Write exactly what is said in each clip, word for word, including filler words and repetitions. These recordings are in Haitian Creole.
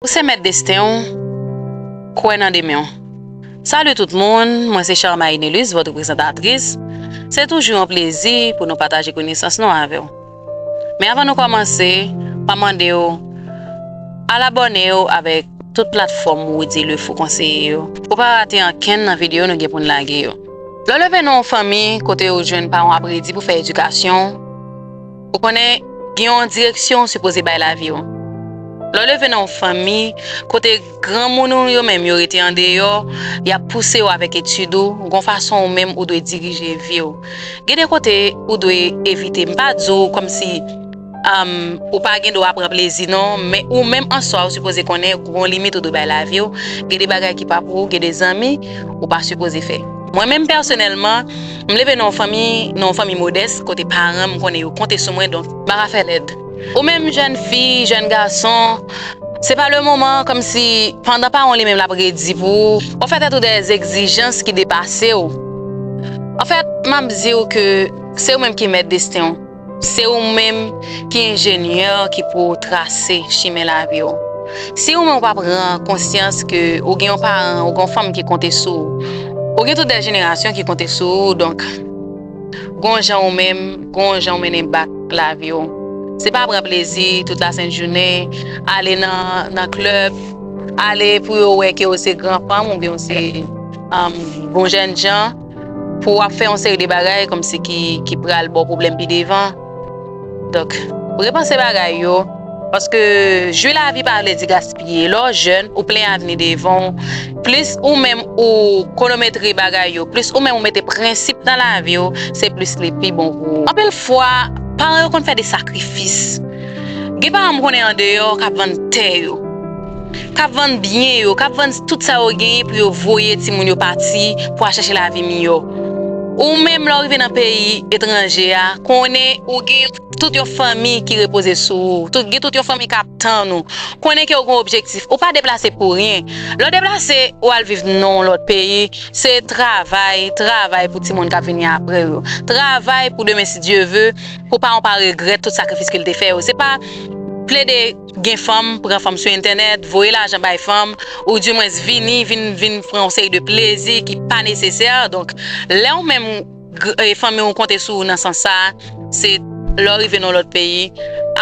Ou se mèt desten w, kwè nan demen w. Salut tout moun, mwen se Charmaine Nelus, votre présentatrice. Se toujou yon plezi pou nou pataje konesans nou avè w. Men avan nou kòmanse, m ap mande w al abòne w avèk tout platfòm Woody Le Fou konseye yo. Pou pa rate ankenn nan videyo nou gen pou n lage yo. Lè w leve nan yon fanmi kote w jwenn paran w ap redi pou fè edikasyon, ou konnen gen yon direksyon w sipoze bay lavi w. Lè w leve nan yon fanmi kote granmoun ou yo menm yo rete andeyò, y ap pouse w avèk etid ou, gon fason ou menm ou dwe dirije vi w. Gen de kote ou dwe evite. M pa di w kòmsi um, ou pa gen dwa pran plezi non, men ou menm an swa ou sipoze konnen gon limit ou dwe bay lavi w. Gen de bagay ki pa pou ou, gen de zanmi ou pa sipoze fè. Mwen menm pèsonèlman, m leve nan yon fanmi, nan yon fanmi modès kote paran m konnen yo konte sou mwen, donk m pa ka fè lèd. Ou menm jèn fi, jèn gason, se pa le moman kòmsi pandan paran w li menm l ap redi pou ou, w ap fè tèt ou de egzijans ki depase w. Anfèt, m ap di w ke se ou menm ki mèt desten w. Se ou menm ki enjenyè ki pou trase chimen lavi w. Si ou menm ou pa pran konsyans ke ou gen yon paran, ou gen yon fanmi ki konte sou ou, ou gen tout de jenerasyon ki konte sou ou, donk, gon jan ou menm, gon jan ou mennen bak lavi w. Se pa pran plezi tout lasent jounen, ale nan, nan klèb, ale pou yo wè ke ou se gran fanm oubyen ou se um, bon jèn jan, pou w ap fè yon seri de bagay kòmsi ki, ki pral ba w pwoblèm pi devan. Donk, repanse bagay yo, paske jwi lavi pa vle di gaspiye. Lè w jèn, ou plen avni devan w, plis ou menm ou kwonometre bagay yo, plis ou menm ou mete prensip nan lavi w, se plis li pi bon pou ou. Anpil fwa, paran yo konn fè de sakrifis. Gen paran m konnen andeyò k ap vann tè yo, k ap vann byen yo, k ap vann tout sa yo genyen pou yo voye timoun yo pati pou al chèche lavi miyò. Ou menm, lè w rive nan peyi etranje a, konnen ou gen tout yon fanmi ki repoze sou ou, tout, gen tout yon fanmi k ap tann ou. Konnen ke w gen yon objektif. Ou pa deplase pou ryen. Lè w deplase, ou al viv nan yon lòt peyi, se travay, travay pou timoun k ap vini apre yo. Travay pou demen, si Dye ve, pou paran w pa regrèt tout sakrifis ke l te fè yo. Se pa plede gen fanm, pran fanm sou entènèt, voye lajan bay fanm, oudimwens vini, vin, vin pran yon seri de plezi ki pa nesesè. Donk, lè w menm, gr- e, fanmi w konte sou ou nan sans sa a, se lè w rive nan lòt peyi,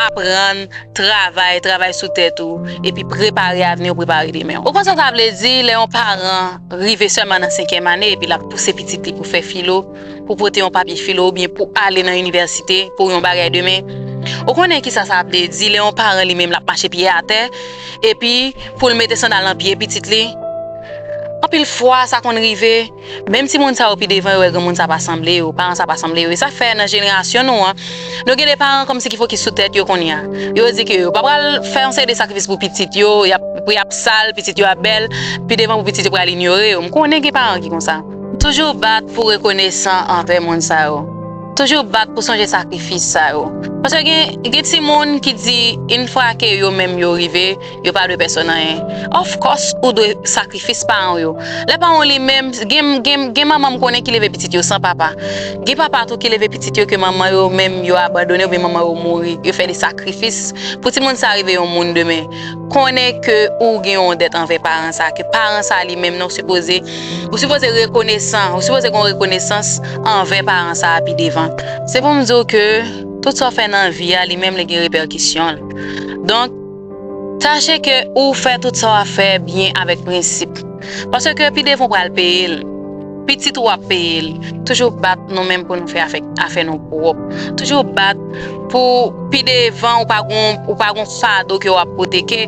aprann, travay, travay sou tèt ou, epi prepare avni w, prepare demen w. Ou konn sa sa vle di lè yon paran rive sèlman nan senkyèm ane epi l ap pouse pitit li pou fè filo, pou pote yon papye filo oubyen pou ale nan inivèsite pou yon bagay demen. Ou konnen kisa sa vle di lè yon paran li menm l ap mache pye atè, epi pou l mete sandal nan pye pitit li? Anpil fwa, sa konn rive, menm timoun sa yo pi devan yo wè granmoun sa pa sanble yo, paran sa pa sanble yo. E sa fè nan jenerasyon nou an, nou gen de paran kòmsi ki fokis sou tèt yo kounye a. Yo di ke yo pa pral fè yon seri de sakrifis pou pitit yo, y ap, pou y ap sal, pitit yo ap bèl, pi devan pou pitit yo pral inyore yo. M konnen gen paran ki konsa. Toujou bat pou rekonesan anvè moun sa yo. Toujou bat pou sonje sakrifis sa yo. Paske gen, gen timoun ki di, yon fwa ke yo menm yo rive, yo pa dwe pèsonn anyen. Of course, ou dwe sakrifis paran w yo. Lè paran w li menm, gen, gen, gen manman m konnen ki leve pitit yo san papa. Gen papa tou ki leve pitit yo ke manman yo menm yo abandone oubyen manman yo mouri. Yo fè de sakrifis pou timoun sa rive yon moun demen. Konnen ke ou gen yon dèt anvè paran sa, ke paran sa li menm nan ou sipoze, ou sipoze rekonesan, ou sipoze gen yon rekonesans anvè paran sa pi devan. Se pou m di w ke tout sa w fè nan vi a, li menm li gen repèkisyon l. Donk, tache ke ou fè tout sa w ap fè byen avèk prensip. Paske pi devan w pral peye l. Pitit ou ap peye l. Toujou bat nou menm pou nou fè afè, afè nou pwòp. Toujou bat pou pi devan ou pa gon, ou pa gon fado ke w ap pote, ke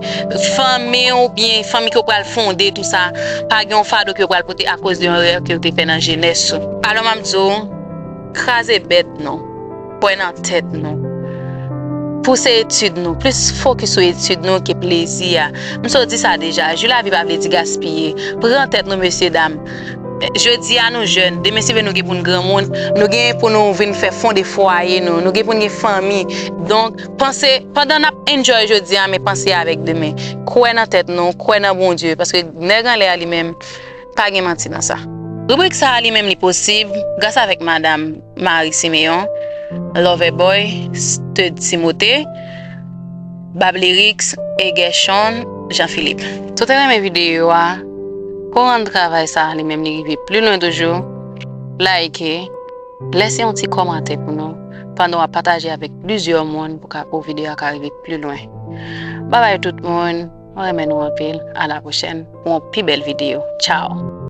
fanmi w oubyen fanmi ke w pral fonde tou sa, pa gen yon fado ke w pral pote akoz de yon erè ke w te fè nan jenès ou. Alò m ap di w, kraze bèt nou, kwè nan tèt nou. Pouse etid nou, plis fokis sou etid nou ke plezi a. M sot di sa deja, jwi lavi pa vle di gaspiye. Pran tèt nou, mesye dam. Jodi a nou jèn, demen si Dye ve nou gen pou n granmoun, nou gen pou nou vin fè fonde fwaye nou, nou gen pou n gen fanmi. Donk, panse, pandan n ap enjoy jodi a, men panse avèk demen. Kwè nan tèt nou, kwè nan Bondye, paske nèg anlè a li menm, pa gen manti nan sa. Ribrik sa a li menm li posib gras avèk madanm Marie Siméon, Loverboy, Stud Timothée, Bab Lyrics, Egershon, Jean Philippe. Si w te renmen videyo a, pou w rann travay sa a li menm li rive pi lwen toujou, like, lèse yon ti kòmantè pou nou pandan w ap pataje avèk plizyè moun pou ka pou videyo a ka rive pi lwen. Babay tout moun, mwen renmen nou anpil. A la pwochèn pou yon pi bèl videyo. Tchao!